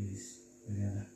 Yes, bheka.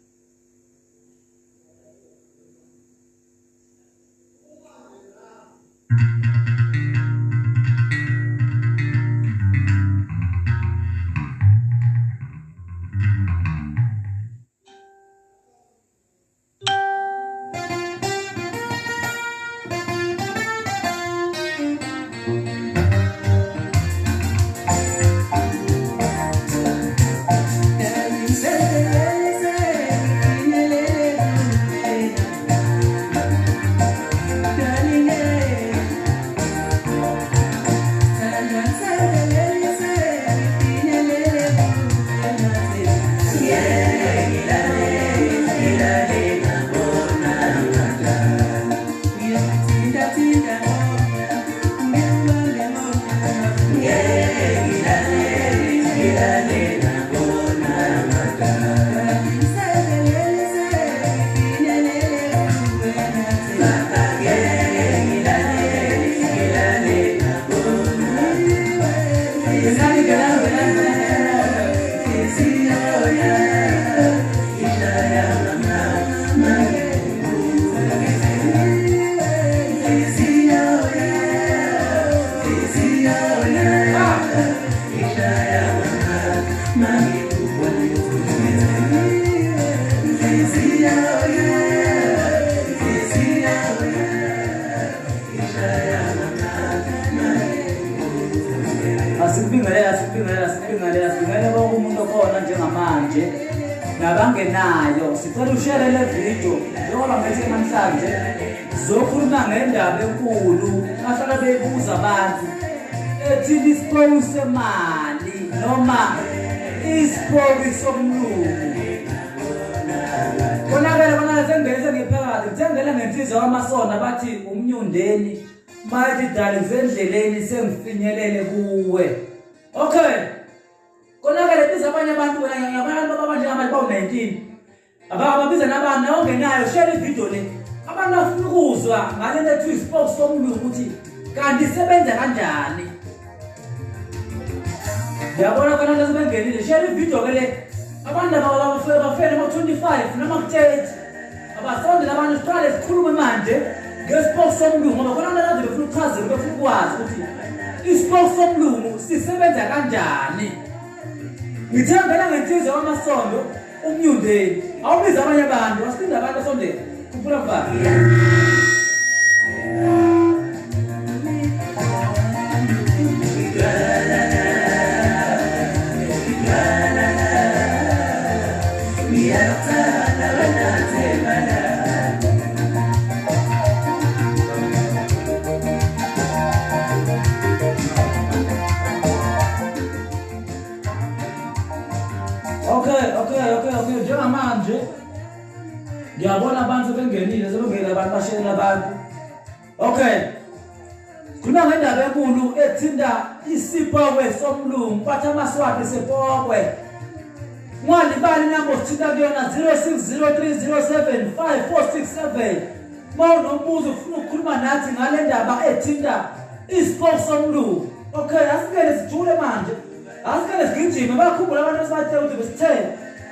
Asikubingelela, asikubingelela, asikubingelela, sibingelele bonke umuntu okhona njengamanje nabangenayo. Sicela ushere le video njengoba ngithi namhlanje sizokhuluma ngendaba enkulu ahlala beyibuza abantu ethini isipoki semali noma isipoki somlungu. Konakele konakele sengingene sengiphakathi ngithengele ngenhliziyo kwamasonda bathi umnyundeni mayethi dali ngisendleleni sengifinyelele kuwe. Okay. Konakele biza abanye abantu wena ngabantu abanjengamanje bawu-19. Ababiza nabantu nawe ongenayo share ividiyo le. Abantu bafuna ukuzwa ngale nto ethiwa isipoki somlungu ukuthi kanti isebenza kanjani. Ngiyabona khona nje sebengenile share ividiyo ke le. Abantu laba bafike noma 25 noma 30. Abasondele abantu siqale sikhulume manje ngesipoki somlungu ngoba khona abantu kade befuna ukuchazelwa befuna ukwazi ukuthi isipoki somlungu sisebenza kanjani. Ngithembela ngenhliziyo kwamasondo umnyundeni. Awubize abanye abantu, asilinde abantu asondele. Khuphula mfana. Okay, okay, okay, okay. Njengamanje ngiyabona abantu sebengenile, sebengenile abantu bashelela abantu. Okay. Khuluma ngendaba enkulu ethinta isipokwe somlungu, bathi amaswati sepokwe. Ungalibali inamba osithinta kuyona 0603075467. Uma unombuzo ufuna ukukhuluma nathi ngale ndaba ethinta isipoki somlungu. Okay, asingene sijule manje. Asingene sigijime, bakhumbula abantu esibathe ukuthi besithe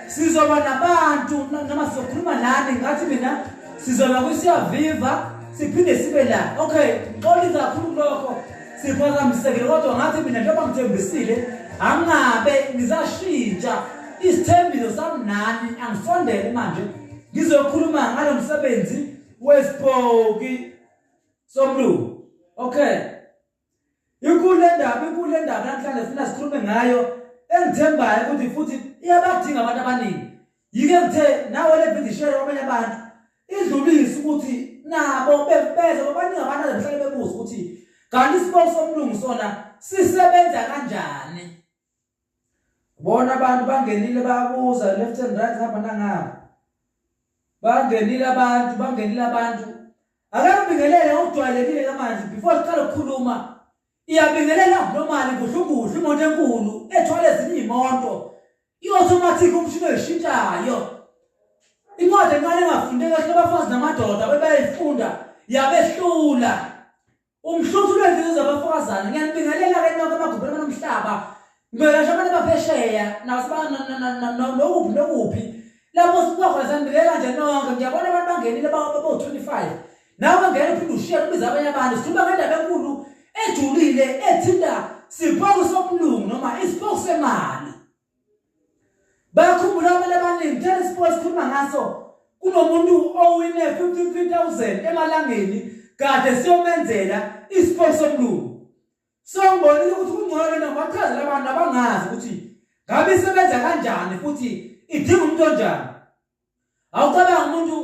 sizoba nabantu noma sizokhuluma nani ngathi mina sizoba kwisiyaviva siphinde sibe la. Okay, ngixolisa kakhulu kulokho siphazamisekile kodwa ngathi mina njengoba ngithembisile angabe ngisashintsha isithembiso sami nani angisondele manje ngizokhuluma ngalo msebenzi wesipoki somlungu. Okay. Inkulu le ndaba, inkulu le ndaba namhlanje sifuna sikhulume ngayo engithembayo ukuthi futhi iyabadinga abantu abaningi. Yike ngithe nawe le video share kwabanye abantu idlulise ukuthi nabo bebeze babaningi abantu abahlale bebuza ukuthi kanti isipoki somlungu sona sisebenza kanjani. Bona abantu bangenile bayabuza left and right ngapha nangapha. Bangenile abantu, bangenile abantu. Ake ngibingelele ngokujwayelekile kamanje before siqale ukukhuluma. Iyabingelela normally kuhle kuhle imoto enkulu ethwala ezinye iy'moto. I-automatic umshini oyishintshayo. Incwadi encane engafundeka kahle abafazi namadoda bebayifunda yabehlula. Umhluthu lwezinto zabafokazana ngiyanibingelela ke nonke emagumbini nomhlaba. Ngibeka nje abantu abaphesheya nokuphi nokuphi lapho sibuka khona sanibikela nje nonke ngiyabona abantu bangenile bo-25 nawe ngena uphinde ushiye ubiza abanye abantu sikhuluma ngendaba enkulu ejulile ethinta sipoko somlungu noma isipoko semali Bakhumbula abantu abaningi thena isipho esikhuluma ngaso kunomuntu owine 53000 emalangeni kade siyomenzela isipho somlungu. So ngibonile ukuthi kungcono lena ngibachazela abantu abangazi ukuthi ngabe isebenza kanjani futhi idinga umuntu onjani. Awucabanga umuntu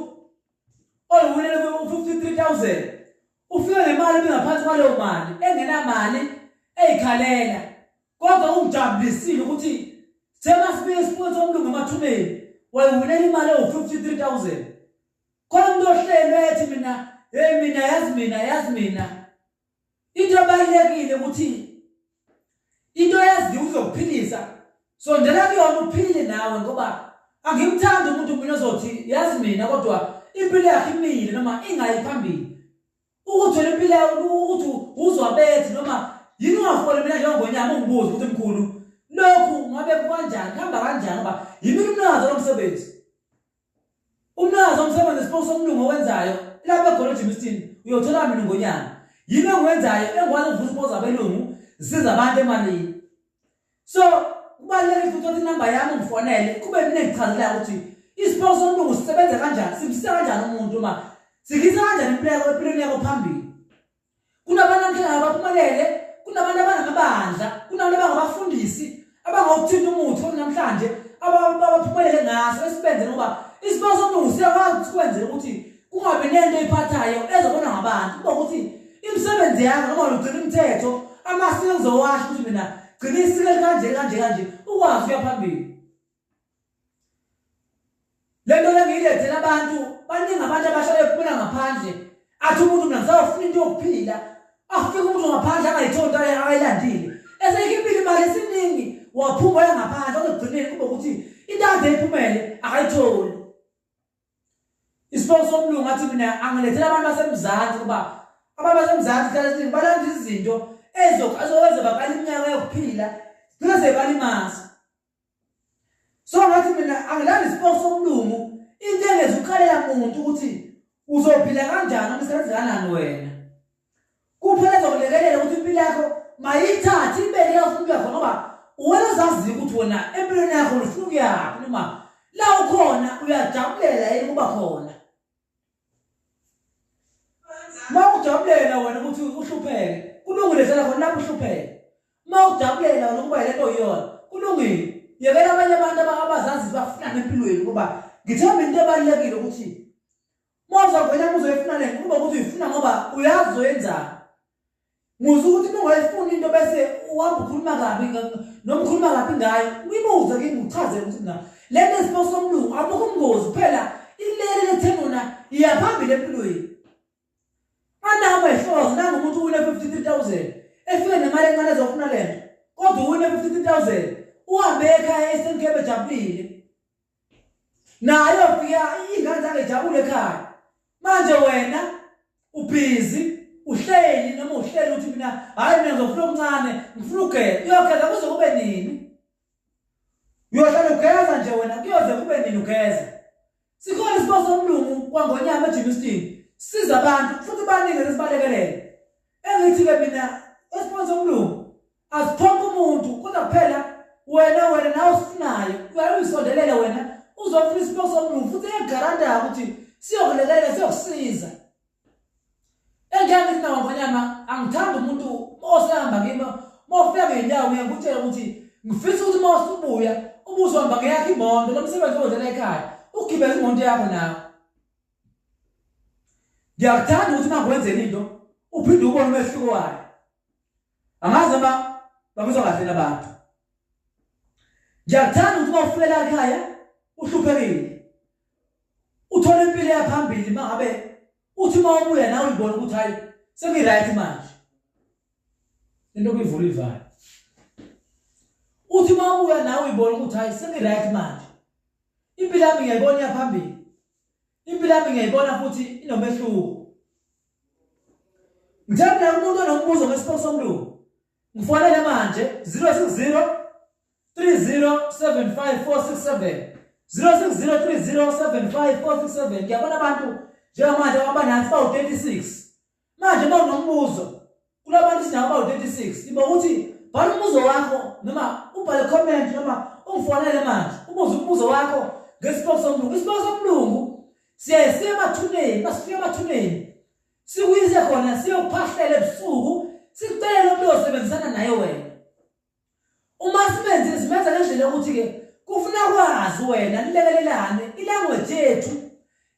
oyiwinele ku-53000 ufike ngemali ebingaphansi kwaleyo mali engenamali eyikhalela kodwa ungijabulisile ukuthi sema sibike isifundo somlungu emathuneni wayiwinela imali ewu-53000 khona umuntu ohlelwe ethi mina hey mina yazi mina yazi mina Into ebalulekile ukuthi into eyaziwa uzokuphilisa sondela kuyona uphile nawe ngoba angimthandi umuntu mina ozothi yazi mina kodwa impilo yakhe imile noma ingayi phambili ukuthi wena impilo yakho ukuthi uzwa bethi noma yini ungafoli mina njengongonyama ungibuze ukuthi mkhulu lokhu ngabe kukanjani kuhamba kanjani ngoba yimi umnazo lo msebenzi Umnazo umsebenzi isipoko somlungu owenzayo lapha eGolo Germiston uyothola mina ngonyama. Yimi engiwenzayo engikwazi ukuvusa isipoko zabelungu zisiza abantu emalini. So kubalulekile ukuthi uthathe inamba yami ungifonele kube mina engichazelayo ukuthi isipoko somlungu sisebenza kanjani, simsiza kanjani umuntu uma sikhisa kanjani impilo yakho empilweni yakho phambili. Kunabantu namhlanje abaphumelele, kunabantu abanamabandla, kunabantu abangabafundisi abangawuthinta umuthi kodwa namhlanje abaphumelele ngaso esibenze ngoba isibongo somlungu siyakwazi ukuthi kwenzele ukuthi kungabi nento oyiphathayo ezobonwa ngabantu kuba ukuthi imisebenzi yakho noma ugcina imithetho amasiko ngizowasho ukuthi mina gcina isiko elikanje kanje kanje ukwazi ukuya phambili. Le nto le ngiyilethela abantu baningi abantu abahlale bephumela ngaphandle athi umuntu mina ngisawufuna into yokuphila afike umuntu ngaphandle angayitholi into ayilandile eseyikhiphile imali esiningi waphuma waya ngaphandle kodwa ekugcineni kube ukuthi into ade iphumele akayitholi isipoko somlungu athi mina angilethela abantu basemzansi kuba abantu basemzansi isikhathi esiningi balanda izinto ezowenza bakala iminyaka yokuphila gcina sebalimaza So ngathi mina angilali isipoko somlungu into engezukhalela muntu ukuthi uzophila kanjani noma isebenza kanani wena. Kuphela ezokulekelela ukuthi impilo yakho mayithathe ibeke la ufuna ukuya khona ngoba uwena ozaziyo ukuthi wena empilweni yakho ufuna ukuyaphi noma la ukhona uyajabulela yini ukuba khona. Uma ujabulela wena ukuthi uhlupheke, kulungile hlala khona lapho uhlupheke. Uma ujabulela wena ukuba yilento oyiyona, kulungile. Yekela abanye abantu abazazi bafuna empilweni ngoba ngithemba into ebalulekile ukuthi uma uzovela uzoyifuna lento kuba ukuthi uyifuna ngoba uyazi uzoyenzani. Musa ukuthi uma ungayifuni into bese uhamba ukhuluma kabi noma ukhuluma kabi ngayo, uyibuze kimi uchazele ukuthi mina le nto esifo somlungu abukho ubungozi kuphela ilele lethemona iya phambili empilweni. Anawo ehlozo nangu umuntu uwine 53000 efike nemali encane ezofuna lento kodwa uwine 53000 uhambe ekhaya eStern Cape ejabulile. Naye ufika ingane zakhe ejabule ekhaya. Manje wena ubhizi uhleli noma uhleli uthi mina hayi mina ngizofuna okuncane ngifuna ugeza uyogeza kuze kube nini uyohlala ugeza nje wena kuyoze kube nini ugeza sikhona isipho somlungu kwangonyama eJimiston siza abantu futhi baningi esibalekelele engithi-ke mina esipho somlungu Asiphonke umuntu kodwa kuphela wena wena nawe usifunayo uyaye uyisondelele wena uzofuna isipho somlungu futhi egaranta ukuthi siyokulekelela siyokusiza. Engeke ngithi nawo ngonyama angithandi umuntu osehamba kimi uma ufika ngezinyawo ngiye ngikutshele ukuthi ngifisa ukuthi uma usubuya ubuzohamba ngeyakho imoto lo msebenzi owenzela ekhaya ugibele imoto yakho nawe. Ngiyakuthanda ukuthi uma ngikwenzela into uphinde ubone umehluko wayo. Angazi noma bangizwa kahle nabantu. Ngiyakuthanda ukuthi uma ufika ekhaya uhluphekile. Uthole impilo yaphambili mangabe uthi uma ubuya nawe uyibona ukuthi hayi sengi-right manje. Into kuyivula ivalo. Uthi uma ubuya nawe uyibona ukuthi hayi sengi-right manje. Impilo yami ngiyayibona iyaphambili. Impilo yami ngiyayibona futhi inomehluko. Ngithanda umuntu onombuzo ngesipho somlungu. Ngifonele manje 060 3075467, 0603075467. Ngiyabona abantu njengamanje abanathi bawu-36. Manje uma unombuzo kulabantu sinabo bawu-36, iba ukuthi bhala umbuzo wakho noma ubhale comment noma ungifonele manje ubuze umbuzo wakho ngesipoko somlungu. Isipoko somlungu siyaye siye emathuneni, masifike emathuneni sikuyise khona siyokuphahlela ebusuku, sikucele umuntu osebenzisana naye wena. Uma simenze simenza ngendlela yokuthi-ke kufuna kwazi wena nilekelelane. Ilanguage yethu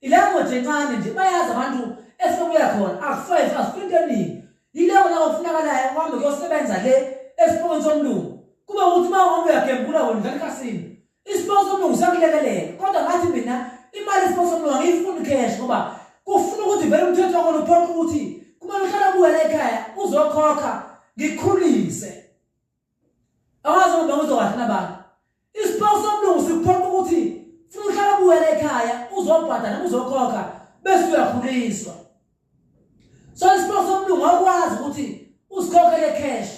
ilanguage encane nje, bayazi abantu esibuya khona, akufezi asifuni into eningi. Yileyo la ofunakalayo uhambe kuyosebenza le esipokweni somlungu. Kube ukuthi uma uhambe uyagembula wena udlala ikhasini, isipoko somlungu siyakulekelela. Kodwa ngathi mina imali yesipoko somlungu angiyifuni cash, ngoba kufuna ukuthi vele umthetho wakhona uphoqa ukuthi kumele uhlale ubuye la ekhaya uzokhokha ngikhulise. Awazi ngoba uzokahle nabantu. Isipoko somlungu sikuphoqa ukuthi funa uhlale ubuye la ekhaya uzobhadala noma uzokhokha bese uyakhuliswa. So isipoko somlungu awukwazi ukuthi usikhokhele cash.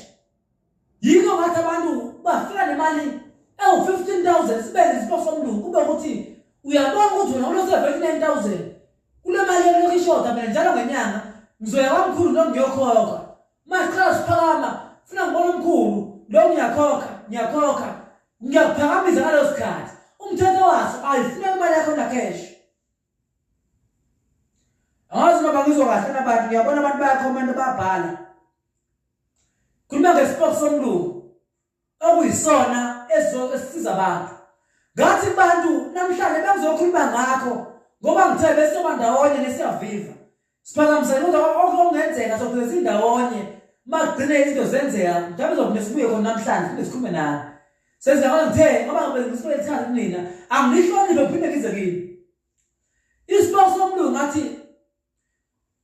Yikho ngathi abantu bafika nemali ewu-15,000 sibenze isipoko somlungu, kube ukuthi uyabona ukuthi wena ulose 9,000 kule mali elokhu ishoda. Mina njalo ngenyanga ngizoya kwamkhulu noma ngiyokhokha. Masiqala siphakama funa ngibona umkhulu lo, ngiyakhokha ngiyakhokha ngiyakuphakamisa ngaleso sikhathi. Umthetho waso ayifuneka imali yakho na cash. Angazi noma ngizwa kahle nabantu, ngiyabona abantu bayakhomenta bayabhala. Khuluma ngesipoko somlungu okuyisona esisiza abantu. Ngathi kubantu namhlanje bengizokhuluma ngakho ngoba ngithe besoba ndawonye nesiyaviva. Siphakamisele ukuthi okungenzeka sogcina sindawonye makugcine izinto zenzeka, mhlawumbe zokuthi sibuye khona namhlanje siphinde sikhulume nani. Sezingakwazi ngithe ngoba ngibe ngisibele isikhathi kunina, anginihloniphe ngiphinde ngize kini. Isipoko somlungu ngathi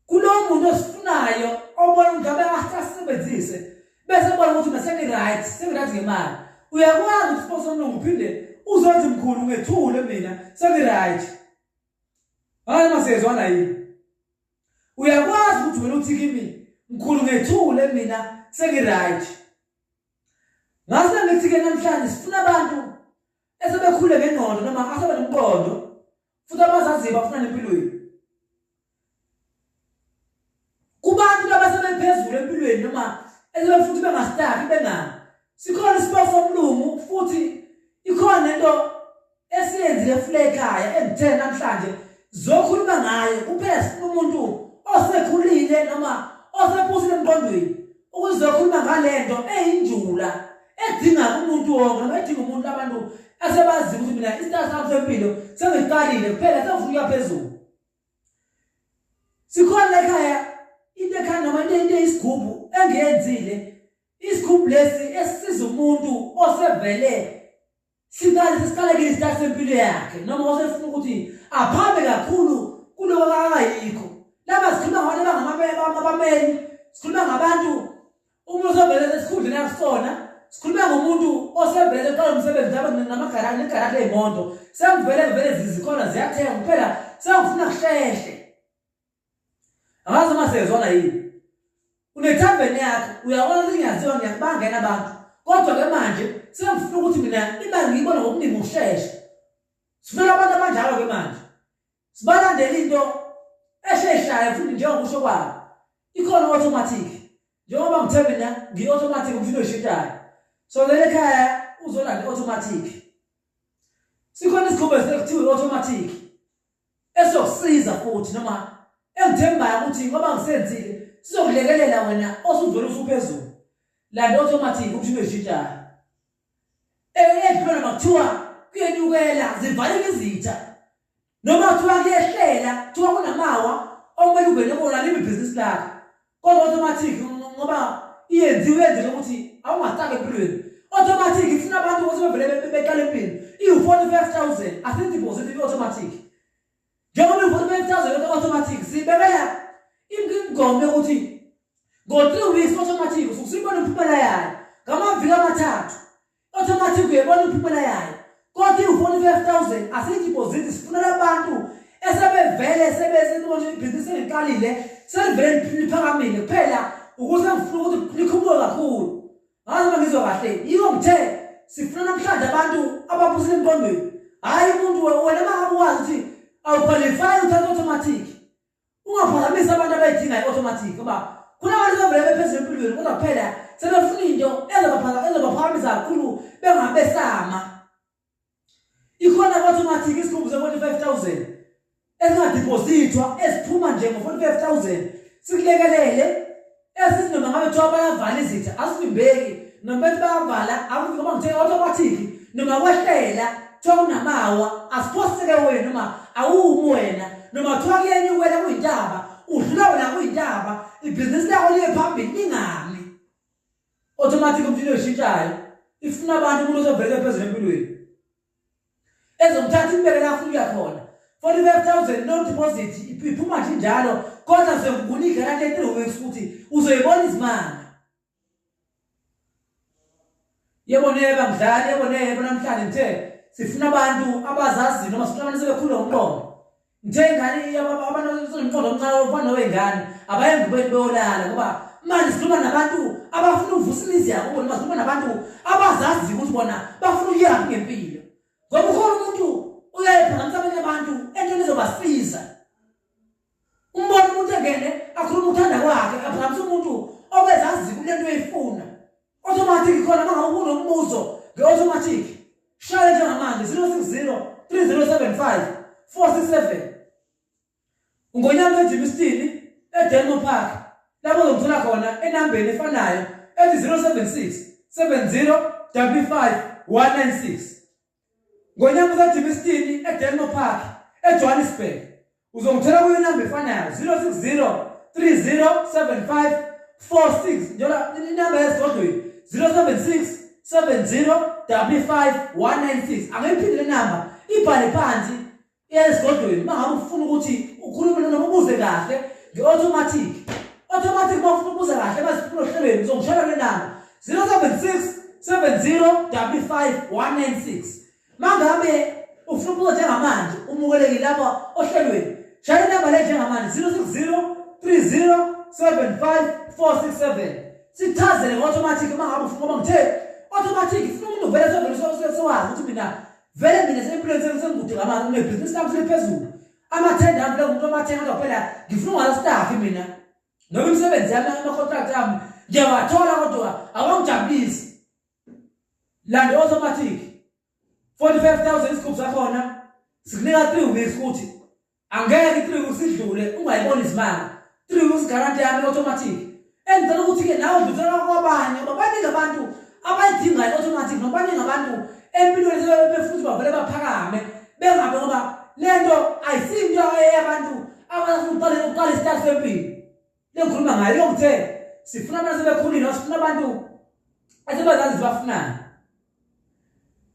kulowo muntu osifunayo obona ukuthi ngabe asebenzise bese ebona ukuthi mina sengi-right, sengi-right ngemali. Uyakwazi ukuthi isipoko somlungu uphinde uzothi mkhulu ngethule mina sengi-right. Hayi masiyezwana yini? Uyakwazi ukuthi wena uthi kimi mkhulu ngethule mina sengi-right. Ngase ngithi-ke namhlanje sifuna abantu esebekhule ngengqondo noma asebenomqondo futhi abazaziyo bafuna nempilweni. Kubantu labasebephezulu empilweni noma esebefuthi bengasitaki bengani, sikhona isipoko somlungu futhi ikhona lento esiyenzile fule ekhaya engithe namhlanje zokhuluma ngayo. Kuphela sifuna umuntu osekhulile noma osephusile emqondweni ukuzokhuluma ngale nto eyinjula edinga umuntu wonke noma edinga umuntu abantu asebazi ukuthi mina isitayela sami sempilo sengiqalile, kuphela sengifuna ukuya phezulu. Sikhona ekhaya into ekhaya noma into eyisigubhu engiyenzile, isigubhu lesi esisiza umuntu osevele siqale sesiqalekile isitayela sempilo yakhe noma osefuna ukuthi aphambe kakhulu kuloko akayikho. Laba sikhuluma ngabantu abangabameli, sikhuluma ngabantu umuntu osevele esikhundleni akusona, sikhuluma ngomuntu osevele eqala umsebenzi namagaraji negaraji ley'moto sengivele ngivele zikhona ziyathenga, kuphela sengifuna kusheshe. Angazi uma siyezwana yini. Unethaveni yakho, uyabona ukuthi ngiyaziwa ngiyakubangena abantu, kodwa-ke manje sengifuna ukuthi mina imali ngiyibone ngokuningi ukushesha. Sifuna abantu abanjalo-ke manje sibalandele into esheshayo futhi njengokusho kwabo ikhona automatic. Njengoba ngithe mina ngiyi-automatic umshini oyishintshayo, so leli ekhaya uzolanda i-automatic. Sikhona isigubhu ekuthiwa i-automatic esizokusiza futhi noma engithembayo ukuthi ngoba ngisenzile sizokulekelela wena osuvele usuphezulu. Landa automatic umshini oyishintshayo edlula noma kuthiwa kuyenyukela zivalile izitha, noma kuthiwa kuyehlela kuthiwa kunamawa okumele ungene kona limi ibhizinisi lakho, kodwa automatic ngoba iyenziwe yenzele ukuthi awungasitaki empilweni. Automatic ifuna abantu ukuthi bevele beqala empilo iwu-45,000 asideposit i-automatic. Njengoba iwu-45,000 automatic sibekela imigomo yokuthi ngo-3 weeks automatic usuke imiphumela yayo, ngamaviki amathathu automatic uyayibona imiphumela yayo. Kodwa iwu-45,000 asiyideposit, sifunela abantu esebevele sebesebona ibhizinisi seliqalile selivele liphakamile, kuphela ukuze ngifuna ukuthi likhuphuke kakhulu. Ngazi uma ngizwa kahle, yiko ngithe sifuna namhlanje abantu abaphusile emqondweni. Hhayi umuntu wena uma ngabe wazi ukuthi awuqualify uthatha automatic, ungaphazamisi abantu abayidinga i-automatic, ngoba kunabantu sebevele bephezulu empilweni, kodwa kuphela sebefuna into ezobaphakamisa kakhulu bengabesama. Ikhona ku-automatic isigubhu se-45 000 esingadibhozithwa, esiphuma nje ngo-45 000, sikulekelele. Esithi noma ngabe kuthiwa bayavala izitha, asivimbeki. Noma bethi bayavala, akuvi, ngoba ngithe automatic. Noma kwehlela kuthiwa kunamawa, asiphoseke wena, noma awumi wena. Noma kuthiwa kuyenyukela kuyintaba, udlula wena kuyintaba, ibhizinisi lakho liye phambili, lingami. Automatic umshini oyishintshayo ifuna abantu, umuntu osovele phezulu empilweni, ezomthatha imbeke la afuna ukuya khona. 45 000, no deposit, iphuma nje njalo, kodwa sekukunika iguarantee ye-3 weeks ukuthi uzoyibona izimanga. Yebo neba mdlali, yebo neba. Namhlanje ngithe sifuna abantu abazaziyo, noma sifuna abantu sebekhule ngomqondo. Ngithe ingane, abantu abasenomqondo omncane ofana nowengane, abaye engubeni beyolala, ngoba manje sikhuluma nabantu abafuna ukuvusa imizi yabo, noma sikhuluma nabantu abazaziyo ukuthi bona bafuna ukuyaphi ngempilo, ngoba ukhona umuntu uyayiphakamisa abanye abantu entweni ezobasiza. Umbona umuntu engene akhuluma ukuthanda kwakhe, aphakamise umuntu obezazi kule nto eyifuna. Automatic khona. Uma ngabe unombuzo nge-automatic, shaya njengamanje 060 3075 467. Ungonyama eJimistini, eDelmo Park, lapho uzongithola khona enambeni efanayo ethi 076 70 55 196. Ngonyama useJimistini, eDelmo Park, eJohannesburg. Uzongithola kuyo inamba efanayo 060 3075 46, njengoba inamba yesigodlweni 076 70 55 196. Angiyiphinde le namba, ibhale phansi esigodlweni uma ngabe ufuna ukuthi ukhulume noma ubuze kahle nge-automatic. Automatic, uma ufuna ukubuza kahle masifuna ohlelweni, uzongishayela le namba 076 70 55 196. Mangabe ufuna ukubuza njengamanje, umukelekile lapha ohlelweni, shaya inamba le njengamanje 060 30 75 467, sichazele nge-automatic uma ngabe ufuna, ngoba ngithe automatic ifuna umuntu vele sevele sewazi ukuthi mina vele, mina sempilweni sengikude ngamanje, nginebhizinisi lami seliphezulu, amathenda ami umuntu amathenga, kodwa phela ngifuna ungalastaff mina, noma imisebenzi yami, ama-contract ami ngiyawathola kodwa awangijabulisi. Lande automatic, 45 000 isigubhu sakhona, sikunika 3 weeks ukuthi angeke i-3 weeks idlule ungayiboni izimanga. 3 weeks guarantee yami automatic. Engicela ukuthi-ke nawe udlulisela kwabanye, ngoba baningi abantu abayidingayo i-automatic, noma baningi abantu empilweni befuthi bavele baphakame bengabe, ngoba le nto ayisinto eyabantu abafuna ukuqala isitali sempilo lengikhuluma ngayo. Yongithe sifuna abantu sebekhulile, sifuna abantu asebazazi bafunani.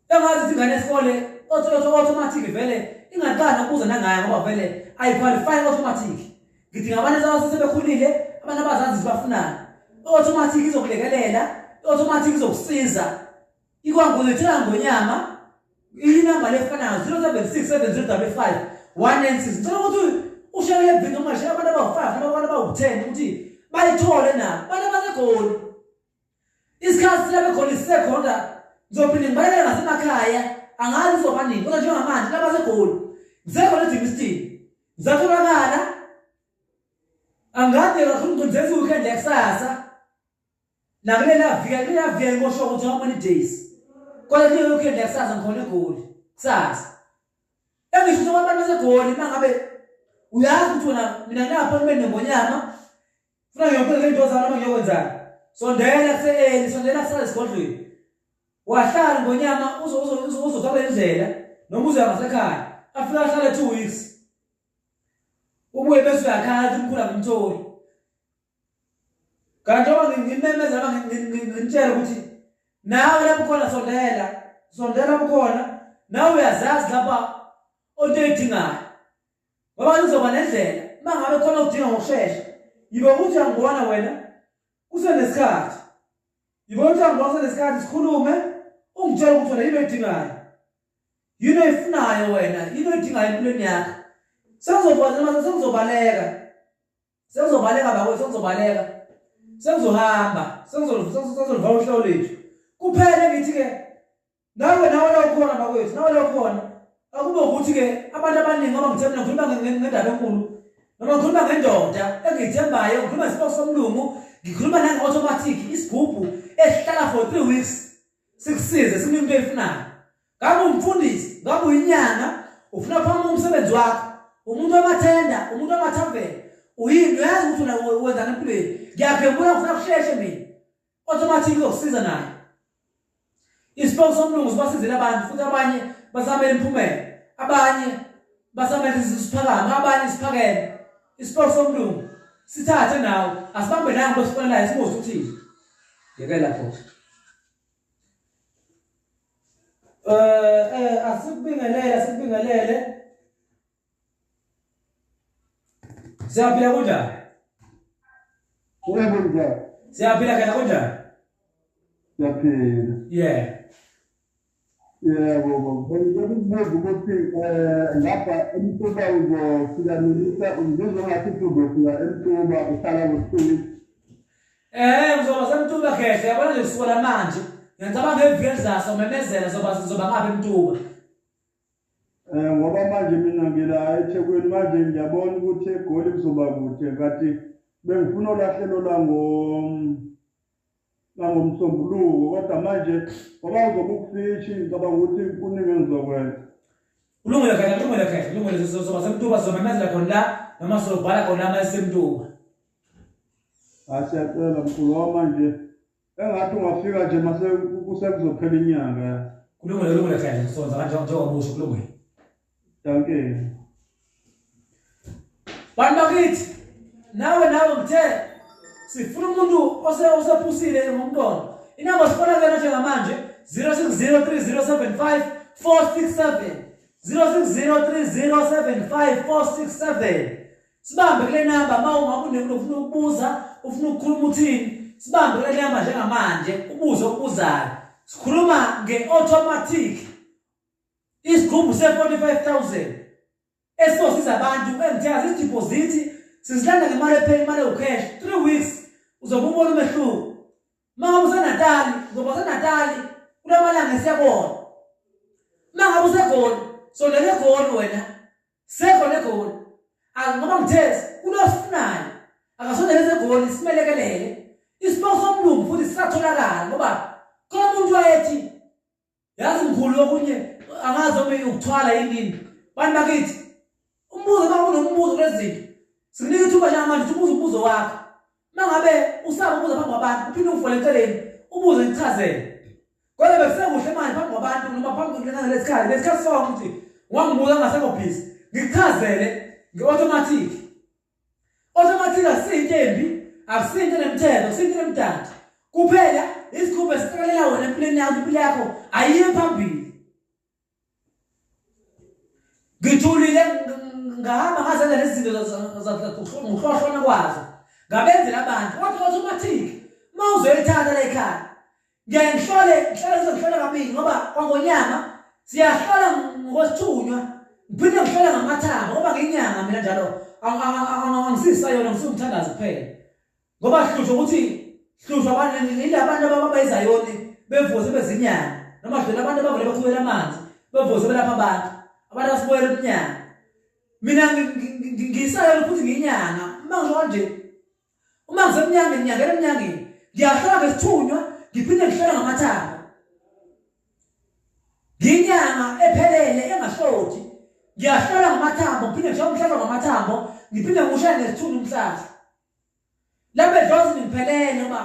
Engazi ingane yesikole automatic vele ingaqala nokubuza nangayo, ngoba vele ayiqualify automatic. Ngidinga abantu abasebekhulile, abantu abazazi bafunani. Automatic izokulekelela, automatic izokusiza. Ikwangulethela ngonyama inamba lefanayo 076 7055 196. Ngicela ukuthi ushare le video, ungashare abantu abawu-5 noma abantu abawu-10 ukuthi bayithole nabo abantu abaseGoli. Isikhathi silabe khona isisekhona, ngizophinde ngibaleke ngasemakhaya, angazi kuzoba nini, kodwa njengamanje labaseGoli ngisekhona eJimistini, ngisatholakala. Angade kakhulu, ngicindezela i-weekend yakusasa nakulela viki, kulela viki ngosho ukuthi how many days, kodwa kule weekend yakusasa ngikhona eGoli kusasa. Engisho ukuthi abantu baseGoli, uma ngabe uyazi ukuthi wena mina ngine-appointment nengonyama, funa ngiyokwenza into zami noma ngiyokwenzani, sondela kuse-early, sondela kusasa esigodlweni, wahlala ngonyama, uzothola indlela noma uzoya ngasekhaya, afike ahlale 2 weeks, ubuye bese uyakhala athi umkhulu angimtholi. Kanti njengoba ngimemeza noma ngimtshela ukuthi nawe lapho khona, sondela, sondela lapho khona, nawe uyazazi lapha onto oyidingayo, ngoba kuzoba nendlela. Uma ngabe khona okudinga ngokushesha, yibe ukuthi uyangibona wena kusenesikhathi, yibe ukuthi uyangibona kusenesikhathi, sikhulume, ungitshele ukuthi wena yini oyidingayo, yini oyifunayo wena, yini oyidingayo empilweni yakho. Sengizokwazi, sengizobaleka, sengizobaleka bakwethu, sengizobaleka, sengizohamba, sengizolivala uhlelo lethu kuphele. Ngithi-ke Nawe nawe la ukhona bakwethu, nawe la ukhona. Akube ukuthi-ke abantu abaningi ngoba ngithemba ngikhuluma ngendaba enkulu noma ngikhuluma ngendoda engiyithembayo, ngikhuluma ngesipoko somlungu, ngikhuluma nange-automatic isigubhu esihlala for 3 weeks sikusize sikunike into oyifunayo. Ngabe umfundisi, ngabe uyinyanga, ufuna phama umsebenzi wakho, umuntu wamathenda, umuntu wamathaveni, uyini, uyazi ukuthi wenzani empilweni. Ngiyaphengula ngifuna kusheshe mina. Automatic uzokusiza naye. Isipoki somlungu sibasizile abantu futhi abanye basamele imiphumela, abanye basamele isiphakame, abanye isiphakeme. Isipoki somlungu sithathe nawe, asibambe nangu besifonelayo sibuze uthini. Yekela pho. Asikubingelele, asikubingelele. Siyaphila kunjani? Yebo njani? Siyaphila kana kunjani? Siyaphila. Yeah. Yebo baba, ngicela ukubuza ukuthi lapha eMtuba uzofika nini? Ngizwa ngathi uzofika eMtuba uhlala ngosuku. Ngizoba seMtuba khehle, yabona nje kusukela manje. Ngiyacabanga eviki elizayo somemezela zoba sizoba ngapha eMtuba. Ngoba manje mina ngila eThekwini manje ngiyabona ukuthi eGoli kuzoba kude kanti bengifuna olahlelo langomsombuluko kodwa manje ngoba uzobe ukufishi ngicabanga ukuthi kuningi engizokwenza. Kulungile khehle, kulungile khehle, kulungile sizoba seMtuba sizomemezela khona la noma sizobhala khona la masisemtuba. Hayi siyacela mkhulu ngoba manje engathi ungafika nje mase kusekuzophela inyanga. Kulungile, kulungile khehle, sizonza kanjalo njengoba usho kulungile. Dankie. Bantu bakithi nawe nawe ngithe sifuna umuntu osephusile ngomqondo. Inamba sifona kuyona njengamanje 0603075467 0603075467. Sibambe kule namba uma ungabe unemuntu ufuna ukubuza, ufuna ukukhuluma uthini, sibambe kule namba njengamanje ubuze okubuzayo. Sikhuluma nge-automatic isigubhu se-45,000 esizosiza abantu engithe azidiphozithi sizilanda ngemali ephela imali ewucash 3 weeks uzobe ubona umehluko. Uma ngabe useNatali uzoba useNatali kulamalanga esiyabona. Uma ngabe useGoli sondela eGoli wena sekhona eGoli ngoba ngithe kulosifunayo akasondele eGoli simelekelele. Isipoki somlungu futhi sisatholakala ngoba khona umuntu wayethi yazi mkhulu okunye angazi noma ukuthwala yini. Bantu bakithi umbuzo uma unombuzo kulezinto sikunika ithuba njengamanje ukuthi ubuze umbuzo wakho. Uma ngabe usaba ukubuza phambi kwabantu uphinde ungifole eceleni ubuze ngichazele. Kodwa bekusekuhle manje phambi kwabantu noma phambi lesikhathi lesikhathi sonke ukuthi wangibuza ngasekho busy ngikuchazele nge-automatic. Automatic akusinto embi, akusinto enemthetho, akusinto enemdanti. Kuphela isikhumba esicikelela wena empilweni yakho, impilo yakho ayiye phambili. Ngithulile ngahamba ngazenza lezi zinto ngokuhlohlona kwazo. Ngabenzela abantu kodwa automatic uma uzoyithatha la ekhaya ngiyaye ngihlole ngihlole sizohlola kabili ngoba kwangonyama siyahlola ngokwesithunywa ngiphinde ngihlole ngamathambo ngoba ngiyinyanga mina njalo angisisa yona ngisukumthandazo kuphela ngoba hlushwa ukuthi hlushwa abantu yila abantu ababayizayoni bevuze bezinyanga noma dlela abantu abavele bathukela amanzi bevuze belapha abantu abantu asibuyele emnyanga. Mina ngisayona futhi ngiyinyanga uma ngisho kanje uma ngisemnyangeni ngiyangena emnyangeni ngiyahlola ngesithunywa ngiphinde ngihlole ngamathambo. Ngiyinyanga ephelele engashodi, ngiyahlola ngamathambo ngiphinde ngishaye umhlahlo ngamathambo ngiphinde ngiwushaye ngesithunywa umhlahlo. Lapha edlozini ngiphelele ngoba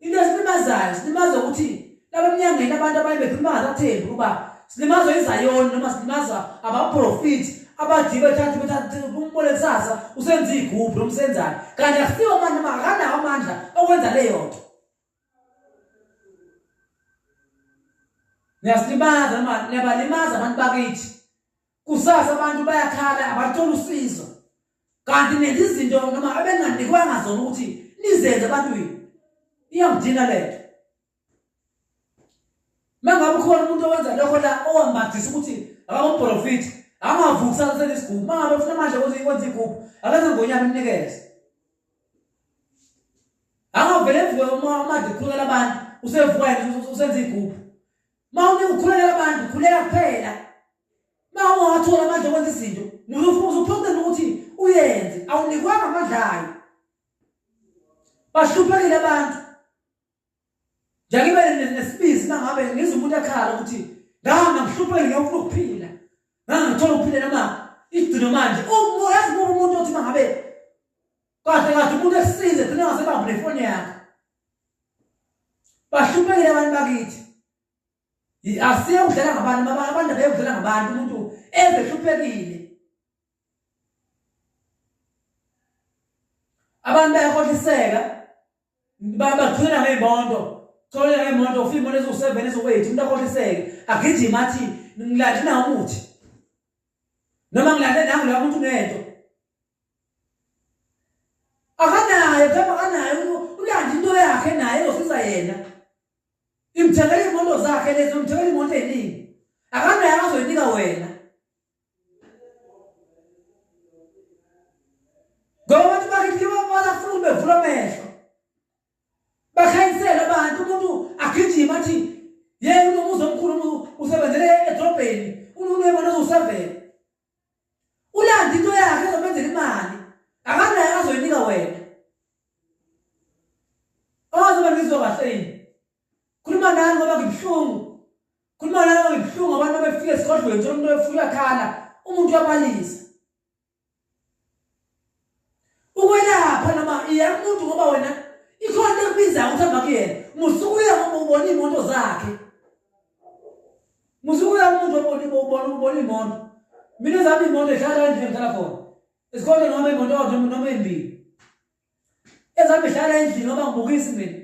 into esilimazayo silimaza ukuthi lapha emnyangeni abantu abanye bekhuluma ngasathembi ukuba silimazwa izayoni noma silimaza abaprofiti abathi bethatha bethatha umbone kusasa usenza igubhu noma usenzani kanti akusiwo amandla noma akanawo amandla okwenza leyo nto. Niyasilimaza noma niyabalimaza abantu bakithi. Kusasa abantu bayakhala abathola usizo kanti nenza izinto noma abenganikwanga zona ukuthi nizenze ebantwini. Iyangidina lento. Mangabe ukhona umuntu owenza lokho la owambathisa ukuthi akamprofiti angavuki kusasa selisigubhu. Mangabe ufuna manje ukuthi wenze igubhu akenze ngonyama imnikeze. Angavele evuke uma amandla ekhulumela abantu usevuka yena usenza igubhu. Uma unika ukhulekela abantu, khuleka kuphela. Uma ungathola amandla okwenza izinto, uzuphoqela ukuthi uyenze, awunikwanga amandla ayo. Bahluphekile abantu. Njengibe nesibisi mangabe ngizwa umuntu ekhala ukuthi ngihamba ngihluphekile ngiyofuna ukuphila. Ngangithola ukuphila noma igcino manje. Uyazi umuntu othi mangabe kahle kahle umuntu esize gcina ngasebambe nefoni yakhe. Bahluphekile abantu bakithi. Asiye ukudlala ngabantu, abantu abeye kudlala ngabantu umuntu ezehluphekile. Abantu bayakhohliseka bagcina ngey'moto thole ngey'moto ufike imoto eziwu-seven eziwu-eight umuntu akhohliseke agijime athi ngilande nawo umuthi noma ngilande nangu la muntu unento akanayo mhlawumbe akanayo ulande into yakhe naye ezosiza yena imthengela iy'moto zakhe lezi umthengela iy'moto ey'ningi akanayo azoyinika wena Ngoba abantu bakithi bafuna bevula amehlo. Bakhanyisele abantu umuntu agijima athi yena unomuzi omkhulu usebenzele edrobheni ununebona ozosevela. Ulanda into yakhe ezomenzela imali. Akanayo azoyinika wena. Awazi ngizwa kahle yini? Khuluma nani ngoba ngibuhlungu. Khuluma nani ngoba ngibuhlungu abantu abefika esigodlweni thola umuntu efika uyakhala, umuntu uyabalisa. Ukwelapha noma iya umuntu ngoba wena ikhona into ekubizayo ukuthi hamba kuyena. Musukuya ngoba ubona iy'moto zakhe. Musukuya umuntu obona ubona ubona imoto. Mina ezami iy'moto zihlala endlini engihlala khona. Esigodlweni noma imoto noma embili. Ezami ihlala endlini noma ngibukisi mina.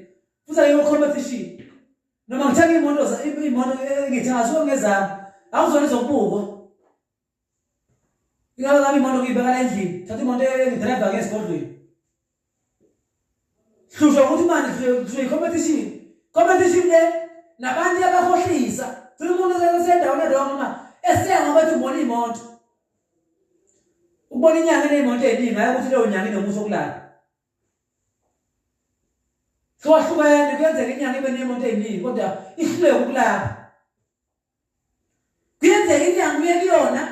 Futhi ayikho competition. Noma ngithenga imoto imoto engithenga asuke ngezami. Akuzona izokubukwa. Ingabe zami imoto ngiyibeka la endlini. Thatha imoto engidrive ke esigodlweni. Hlushwa ukuthi manje hlushwa i-competition. Competition le nabantu abakhohlisa. Gcina umuntu esendaweni erong noma eseya ngoba ethi ubona imoto. Ukubona inyanga eneyimoto eziningi hayi ukuthi leyo nyanga inomusa okulala. Siwahlukene kuyenzeka inyanga ibe neyimoto eziningi kodwa ihluleke ukulapha. Kuyenzeka inyanga uye kuyona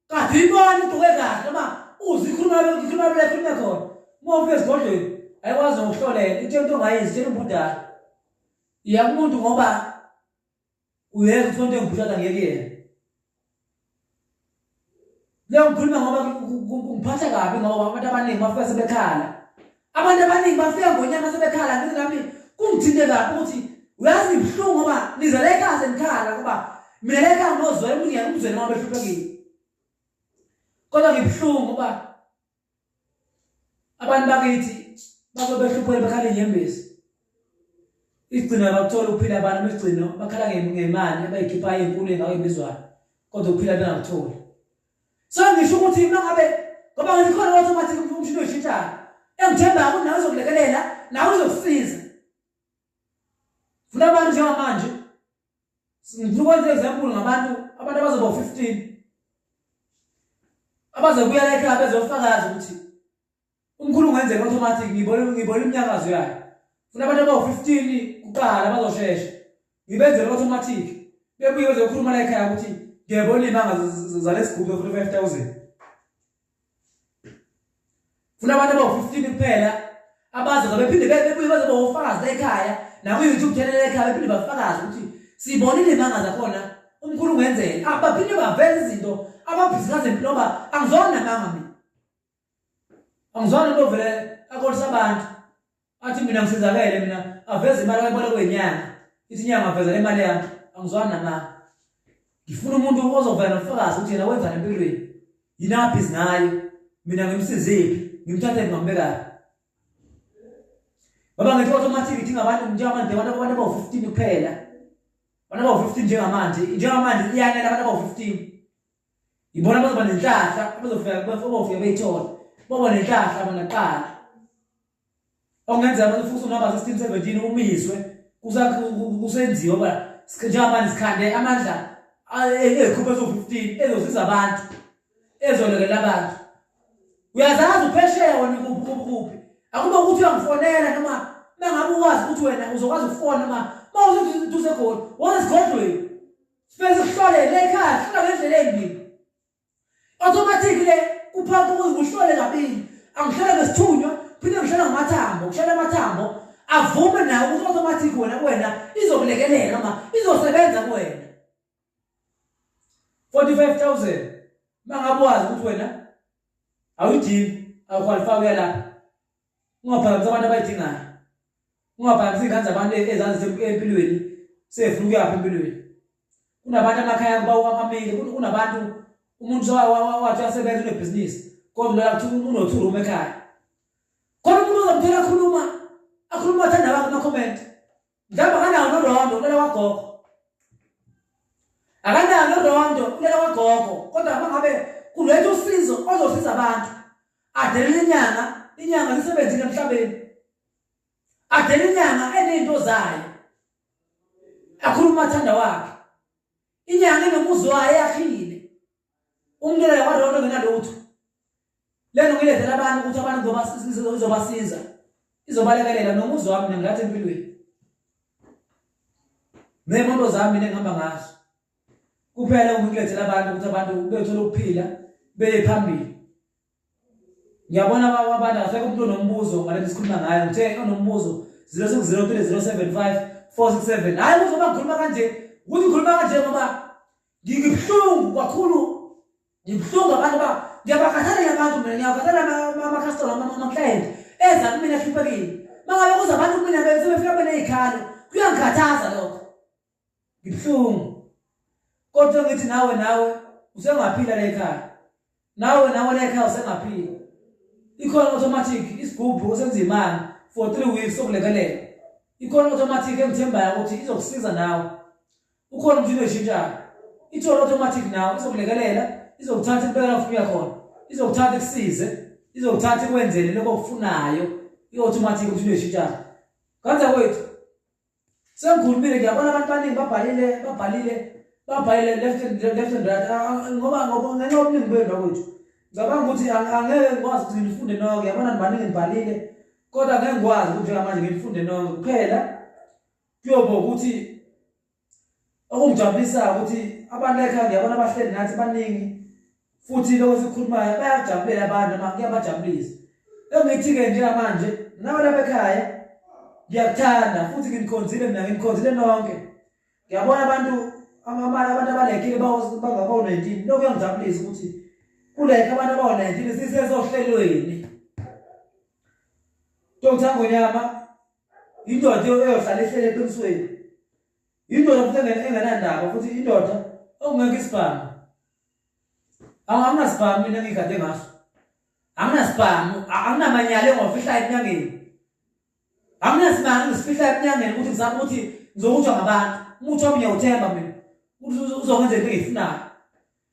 kade uyibona igqoke kahle noma uze ikhuluma ikhuluma la ikhuluma khona. Uma ufika esigodlweni ayikwazi nokuhlolela itshela into ongayenzi itshela umbudala. Iya kumuntu ngoba uyeza ukuthi into engibhushada ngeke yena. Leyo ngikhuluma ngoba kungiphatha kabi ngoba abantu abaningi bafika sebekhala. Abantu abaningi bafika ngonyaka sebekhala ngithi nami kungithinte kabi ukuthi uyazi ngibuhlungu ngoba niza la ekhaya senikhala ngoba mina la ekhaya ngozwela ukuthi ngiyakuzwela uma behluphekile. Kodwa ngibuhlungu ngoba Abantu bakithi bazobe behlupheke bekhala inyembezi. Igcino abakuthola ukuphila abantu igcino bakhala ngemali abayikhiphayo enkulu engako ebizwayo kodwa ukuphila bengakutholi. So ngisho ukuthi uma ngabe ngoba ngithi khona automatic umshini oyishintshayo engithembayo ukuthi nawe uzokulekelela nawe uzokusiza. Funa abantu njengamanje ngifuna ukwenza example ngabantu abantu abazoba u-15 abazobuya la ekhaya bezofakaza ukuthi umkhulu ungenzeka automatic ngibona ngibona iminyakazo yayo funa abantu abawu-15 kuqala bazoshesha ngibenzele automatic bebuye bezokhuluma la ekhaya ukuthi ngiyabona iy'manga zalesigubhu 45 000 Funa abantu abawu-15 kuphela abazoza bephinde bebuye bazoba ofakazi la ekhaya nakwi-YouTube channel ekhaya bephinde bafakaze ukuthi sibonile imanga zakhona umkhulu ungenzela ah, baphinde baveze izinto ababhizi ngazempilo ngoba angizona namanga mina angizona into vele akolisa abantu athi mina ngisizakele mina aveze imali ayibona kwenyanga ithi inyanga aveza le mali yami angizwani namanga ngifuna umuntu ozovela nobufakazi ukuthi yena wenzani empilweni yini abhizi ngayo mina ngimsiziphi ngimthathe ngambekaphi baba ngithi automatic idinga abantu njengamanje abantu abantu abawu-15 kuphela abantu abawu-15 njengamanje njengamanje iyanela abantu abawu-15 Ibona bazoba nenhlahla abazofika bafika beyithola. Baba nenhlahla bona kuqala. Okungenzeka abantu futhi unamba 16 17 umiswe kusenziwa ba njengamanje sikhande amandla ezikhupha eziwu-15 ezosiza abantu ezolekelela abantu uyazazi uphesheya wena kuphi kuphi kuphi akuba ukuthi uyangifonela noma mangabe uwazi ukuthi wena uzokwazi ukufona noma uma useduze khona woza esigodlweni. Sifike sikuhlole le ekhaya, sihlola ngendlela embili. Automatic le kuphoqa ukuthi kuhlole kabili. Angihlole ngesithunywa, phinde ngihlole ngamathambo, kuhlole amathambo avume nawo ukuthi automatic wena kuwena izokulekelela noma izosebenza kuwena. 45000 mangabe wazi ukuthi wena awuyidingi awuqualify kuya lapha ungaphazamisi abantu abayidingayo ungaphazamisi iy'ngane zabantu ezazi empilweni sefuna ukuyaphi empilweni kunabantu amakhaya kuba amile kunabantu umuntu wathi uyasebenza unebhizinisi kodwa loya kuthiwa uno-two room ekhaya khona umuntu ozomthola akhuluma akhuluma athanda wakhe ama-comment mhlawumbe akanawo norondo ulela kwagogo akanawo norondo ulela kwagogo kodwa uma ngabe kuletha usizo ozosiza abantu adelela inyanga inyanga zisebenzile emhlabeni adela inyanga enento zayo akhuluma umathanda wakhe inyanga enomuzi wayo yakhile umuntu loyo kwarondo ngenalutho lento ngilethela abantu ukuthi abantu izobasiza izobalekelela nomuzi wami mina ngilathi empilweni nemoto zami mina engihamba ngazo kuphela ukulethela abantu ukuthi abantu bethole ukuphila beye phambili ngiyabona abantu akasekho umuntu onombuzo ngalento sikhuluma ngayo ngithe onombuzo 0603 075 467 hayi kuzoba ngikhuluma kanje ukuthi ngikhuluma kanje ngoba ngibuhlungu kakhulu ngibuhlungu abantu ba ngiyabakhathalela abantu mina ngiyabakhathalela ama-customer ama-client eza kumina ehluphekile mangabe kuza abantu kumina sebefika beney'khalo kuyangikhathaza lokho ngibuhlungu kodwa ngithi nawe nawe usengaphila la ekhaya nawe nawe la ekhaya usengaphila ikhona automatic isigubhu osenza imali for 3 weeks sokulekelela ikhona automatic engithembayo ukuthi izokusiza nawe ukhona umshini oyishintshayo ithole automatic nawe izokulekelela izokuthatha ikubekela ufuna uya khona izokuthatha ikusize izokuthatha ikwenzele lokho okufunayo i-automatic umshini oyishintshayo kanza kwethu Sengikhulumile ngiyabona abantu baningi babhalile babhalile babhalile left and right ah, ah, ngoba ngoba ngenxa yobuningi benu bakwethu ngicabanga ukuthi angeke ngikwazi ukuthi ngilifunde nonke yabona nibaningi nibhalile kodwa ngeke ngikwazi ukuthi njengamanje ngilifunde nonke kuphela kuyoba ukuthi Okungijabulisayo ukuthi abantu ekhaya ngiyabona abahleli nathi baningi futhi lokho esikhulumayo bayakujabulela abantu noma kuyabajabulisa. Engithi-ke njengamanje nawe lapha ekhaya ngiyakuthanda futhi nginikhonzile mina nginikhonzile nonke. Ngiyabona abantu abantu abalekile bangabawu-19 lokho kuyangijabulisa ukuthi kulekho abantu abawu-19 sisesohlelweni. Dr Ngonyama indoda eyohlala ihlele eqinisweni Indoda futhi engenandaba futhi indoda okungekho isibhamu. Anginasibhamu mina engigade ngaso. Anginasibhamu, anginamanyala engiwafihla eminyangeni. Anginasimanga engisifihla eminyangeni ukuthi ngizama ukuthi ngizokutshwa ngabantu. Umuthi wami ngiyawuthemba mina. Ukuthi uzongenza into engiyifunayo.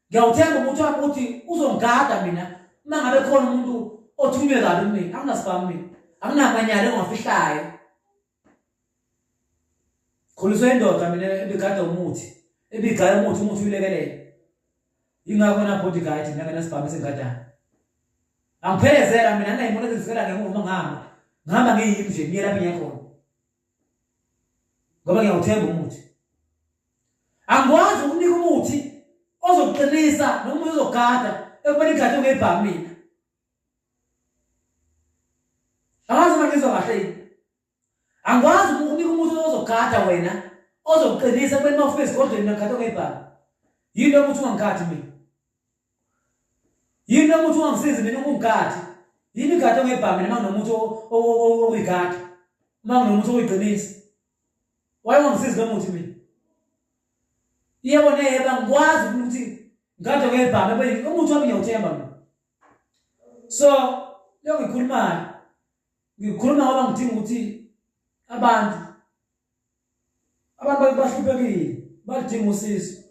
Ngiyawuthemba umuthi wami ukuthi uzongigada mina uma ngabe khona umuntu othunywe kabi kumina. Anginasibhamu mina. Anginamanyala engiwafihlayo. Khuliswe indoda mina ebigada umuthi, ebigaya umuthi, umuthi uyilekelele. Ingakho na bodyguard mina nginasibhamu esingadana. Angiphelezela mina nayimoto ezifikela ngemuva uma ngihamba. Ngihamba ngiyimi nje ngiye lapho ngiya khona. Ngoba ngiyawuthemba umuthi. Angikwazi ukunika umuthi ozokuqinisa noma uzogada ekubeni igade ungebhamu mina. Angazi uma ngizwa kahle yini. Angikwazi ukunika umuntu ozogada wena ozokuqinisa ekubeni uma ufika esigodlweni mina ngigade ngebhamu. Yini lo muthi ungangigadi mina? Yini lo muthi ungangisizi mina ungigadi? Yini igade ngebhamu mina uma nginomuthi okuyigada? Uma nginomuthi okuyiqinisa? Why ungangisizi lo muthi mina? Yebo neyebo angikwazi ukuthi ngigade ngebhamu umuthi wami ngiyawuthemba mina. So leyo ngikhulumayo ngikhuluma ngoba ngidinga ukuthi abantu abantu bahluphekile balidinga usizo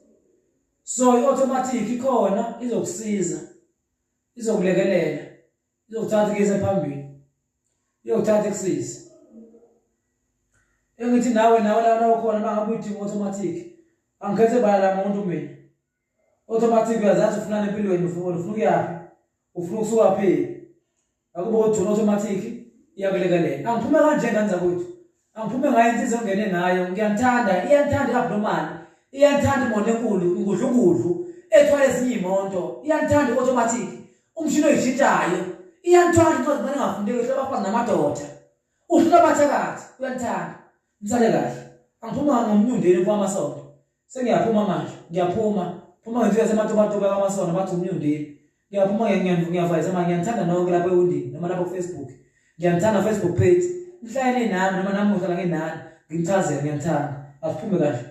so i-automatic ikhona izokusiza izokulekelela izokuthatha ikuyise phambili iyokuthatha ikusize engithi nawe nawe lana ukhona uma ngabe uyidinga automatic angikhethe bala la muntu mina automatic uyazazi ufunani empilweni ufuna ufuna ukuyaphi ufuna ukusuka phi akuba uthuna automatic iyakulekelela angiphume kanje ngane zakwethu angiphume ngayo insizwa engene ngayo ngiyanithanda iyanithanda i-abnormal Iyanithanda imoto enkulu, ingudlungudlu ethwala ezinye iy'moto. Iyanithanda i-automatic, umshini oyishintshayo. Iyanithanda incwadi mane engafundeki ehlula abafazi namadoda. Uhlula abathakathi, uyanithanda. Nisale kahle. Angiphuma ngomnyundeni kwamasonto. Sengiyaphuma manje, ngiyaphuma. Phuma ngentsuku yasematubatuba kwamasonto bathi umnyundeni. Ngiyaphuma ngiyavayisa manje ngiyanithanda nonke lapho ewindini noma lapho ku-Facebook. Ngiyanithanda Facebook page. Nihlale nami noma nami ngihlala nginani. Nginichazele ngiyanithanda. Asiphume kahle.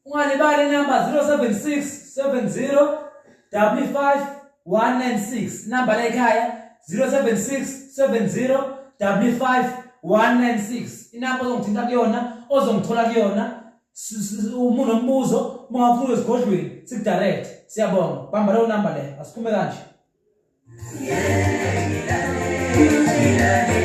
Ungalibali inamba 076 70 55 196 namba la ekhaya 076 70 55 196 inamba ozongithinta kuyona ozongithola kuyona uma unombuzo uma ungafuna ezigodlweni sikudirect siyabonga bamba leyo namba leyo asiphume kanje. Yeah,